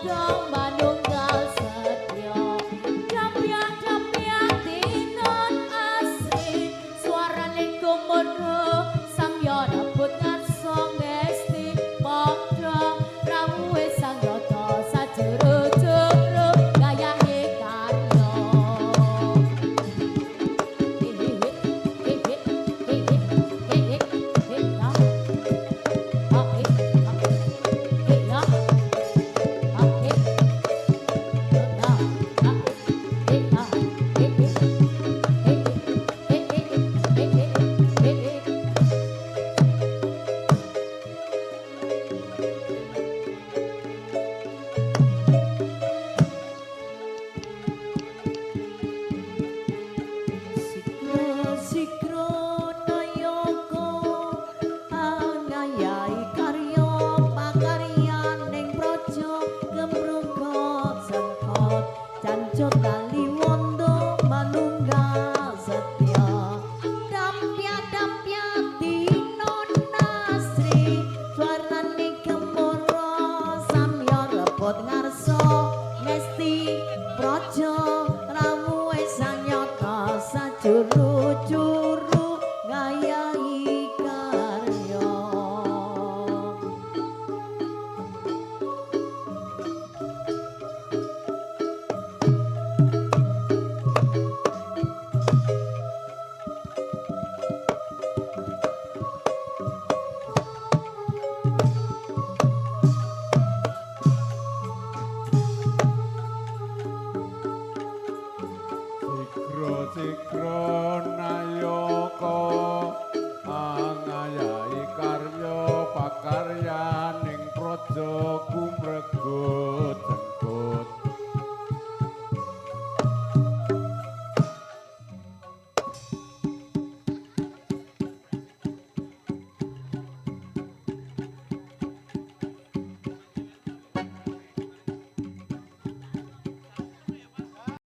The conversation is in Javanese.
Padha manunggal setya Dapyak-dapyak tinon asri suarane gumuro samya rebut ngarsa ngesti padha rawuhe sang yata sajero-jero gayahe karya. Sikro nayaka angayahi karya pakaryaning praja gemrugot sentot cancut kaliwondo manunggal setya Dampya-dampya tinon asri swarane gemoro samya rebut ngarsa ngesti praja rawuhe sang nyata sajuru-juru ngayahi karya. Sikro sikro